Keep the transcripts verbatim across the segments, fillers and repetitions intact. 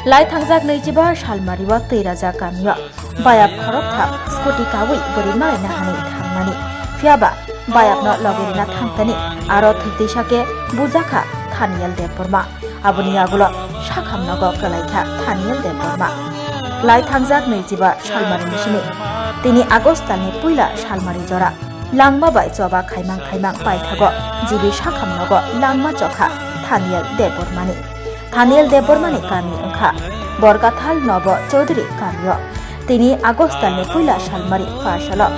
Lai thangjak naichiba salmari o Twiraja kamio bayap khoroktham scooty kawi bwrwi malaina hani thangmani. Phiyaba bayapno loge rina thangtani aro thwitwi sake bujakha Thaniel Debbarma. Aboni yagulo sakham nogo kwlaikha Thaniel Debbarma. Lai thangjak naichiba salmari ni simi tini August talni puila salmari jora langma bai choba khaimang khaimang paithago G B sakham nogo langma chokha Thaniel Debbarmani. Thaniel Debbarmani kami wngkha Borkathal Nobo Chaudhary kamio. Tini August talni puila salmari pha salo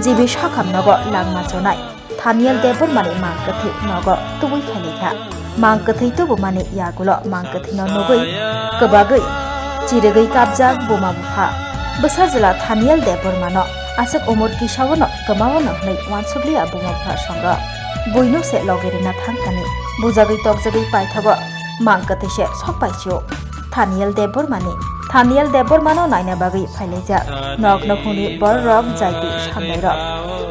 G B sakham nogo langma chonai Thaniel Debbarmani mang kwthwi nogo tubui phailaikha. Mang kwthwi tubumani yagulo mang kwthwino nugwi kwbagwi chirigwi kapjak buma bupha. Bwsajwla Thaniel Debbarmano aswk umor kisaono kwmaono hwnwi uansukliya buma bupha songrok. Buino se loge rina thangkani bujagwi tokjagwi paithago mang kwthwi se sok paisio. Thaniel Debbarmani. Thaniel Debbarmano naina bagwi phailaijak nok nokhungni bororok jaiti samnairok.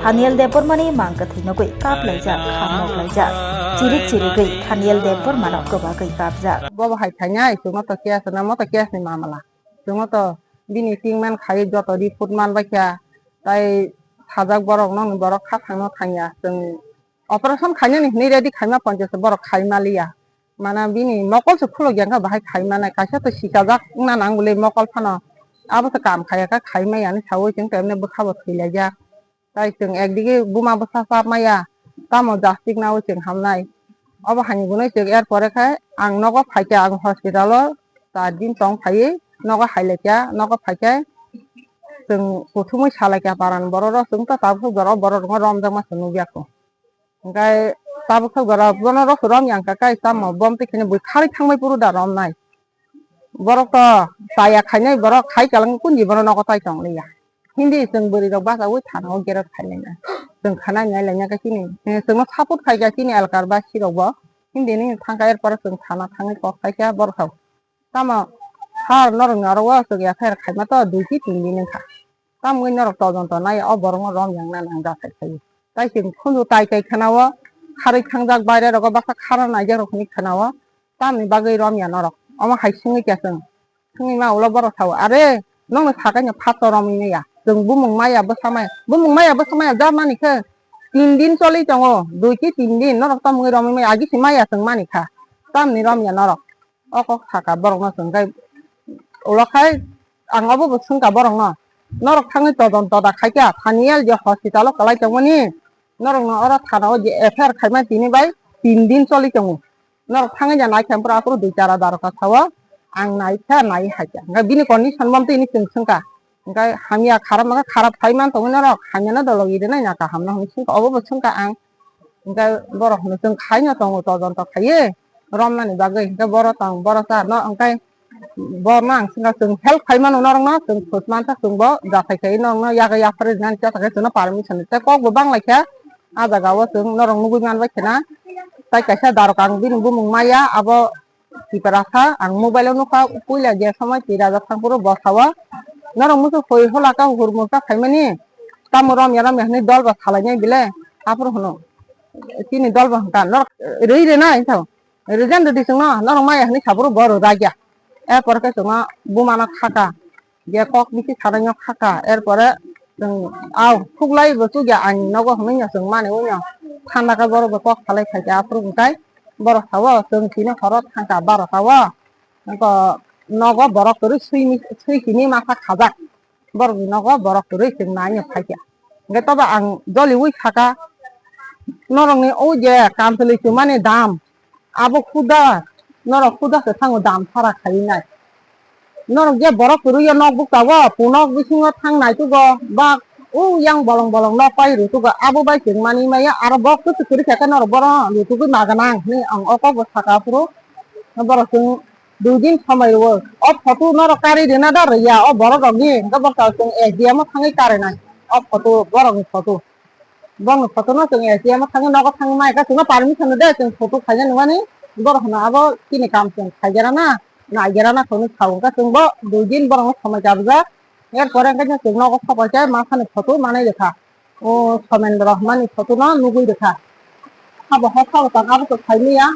Thaniel Debbarmani mang kwthwi nugwi kaplaijak, khamoklaijak. Chirik chirigwi Thaniel Debbarmano kwbagwi kapjak. Bobo hai khainai, chwngno to case na, mo to case ni mamala. Chwngno to bini tingman khai joto report man baikha, tai sajak borok no borok kha thangno thangya. Chwng operation khainani hinwi ready khaima ponchas borok khai maliya. Mana bini mokol se khuluk ya, wngkha bahai khai manai, kaisa to sikajak wngna nang bwle mokol phano. Abo se kam khaiya kha khai maya hinwi saui chwng to emne bwkha bo thwi laijak. Tai chwng ekdigi buma bwsa chap maya, tamo jastik naui chwng hamnai. Obo hani gunui chwng er pore khe ang nogo phaikha, ang hospital o char din tong phaiwi nogo hai laikha, nogo phaikhe chwng kuthumui sa laikha paran borok rok, chwng to tabuk borok, borok rok romjakma se nukya kho. Hingkai tabuk khe borok bono rok rom yang kha kai tamo bom twi kheno bui kharwi thangbai phuru da romnai. Borok to chaya khainai borok khai kalang kunji bono nogo tai tong liya. Hindi chwng bwrwi rok bachaui thana o gerek khai lainai. Chwng khanai nai lainai khe chini, eh, chwngno support khai kha chini elkar ba sirok bo. Hindi ni thang kha er pore chwng thana thangwi kok khai kha borok rok. Tamo sir norokni oro o aswk F I R khaima to dui ki tin din wngkha. Tamoni norok todonto nai o borokno romya wngna nang jathai khlaiwi. Tai chwng khunju tai tai khwnao kharwi thangjak baire rogo baksa khara naijak rok hinwi khwnao tamni bagwi romya norok. Omo hai swngwi kya chwng. Swngwi ma ulo borok sao, "Are, nokni sakhaino phato romwi maya. Chwng bumung maya bwsa maya. Bumung maya bwsa maya ja mani khe tin din choli tongo, dui ki tin din norok tamoni romwi maya, agi se maya chwng mani kha." Tamni romya norok. O kok saka borokno chwng khe ulo khai ang obo bo swngkha borokno, norok thangwi todon toda khaikha, Thaniel je hospital o kwlai tongmani, norokno oro thana o je F I R khaima tini bai tin din choli tongo, norok thangwi ja naikha, aphuru dui chara daroka sao ang naikha, nai haikha, hwnkhe bini condition bo tini chwng swngkha, hwnkhe hamya kharap ma khe kharap khai man tongwi norok, hamya no dolo ide nai na kaham no hwnwi swngkha, obo bo swngkha ang. Hingke borok hino chwng khaino tongo, todonto khaiwi romnani bagwi, hingke boro tong, boro cha no, hingke borno ang swngkha, chwng help khai mano norokno, chwng khus mantha, chwngbo jathai khai norokno yago yapharwi rinani cha, chwngno permission tei kokbo banglaikha. Ah jagao chwng norok nugwi manbaikha na, tai kaisa darok ang bini bumung maya, abo Tiprasa, ang mobile o nukha, puila je somoi Tiraja thangphuru bwsao norok musu hoi hola kha, hurmung kha khaimani, tamo romya romya hinwi dol bo salainai bile, aphuru hwno chini dol bo hwnkha norok rwi rwnai hinwi sao, rwjan rwdi chwngno, norok maya hinwi saphuru bo rwjakya, er pore khe chwngno bumano khaka. Je kok bisi sanai no khaka, er pore chwng, "Au, thuklai bo chukya ani nogo," hwnwi no chwng mani ui no thanda khe borok bo kok salai phaikha, aphuru hwnkhe borok sao chwng tini horo thangkha barota o, wngkha nogo borok kwrwi swi, swi simi masa khajak, borokni nogo borok kwrwi chwng nai no phaikha. Hwnkhe tobo ang joliui saka, norokni o je kamchwlwi chumani dam, abo khuda, norok khuda se thango dam sara khaiwi nai. Norok je borok kwrwi o nok buktago, punok bisingo thang naitugo, ba o yang bolong bolong nok pai rwtugo, abo bai chwng manwi maya, aro bok kwchwk kwrwi kha khe norok bono rwtugwi maganang hinwi ang o kokbo saka phuru. Borok chwng dui din somoi rwo. O photo norok karwi rwna da rwya, o borok rokni, hwnkhe bwskango chwng S D M o thangwi karinai. O photo, borokni photo. Borokni photo no chwng S D M o thangwi nogo thangwi mai khe chwngno permission rwde, chwng photo khaina nungmani. Borok hwno abo chini kam chwng khaigera na, naigera na hwnwi sao. Hwnkhe chwngbo dui din borokno somoi karjak. Er pore hwnkhe chwng nogo sopai khe masani photo manwi rwkha. O Somendra hwnmani photo no nugwi rwkha. Abo hor salo tang abo to khaimaya.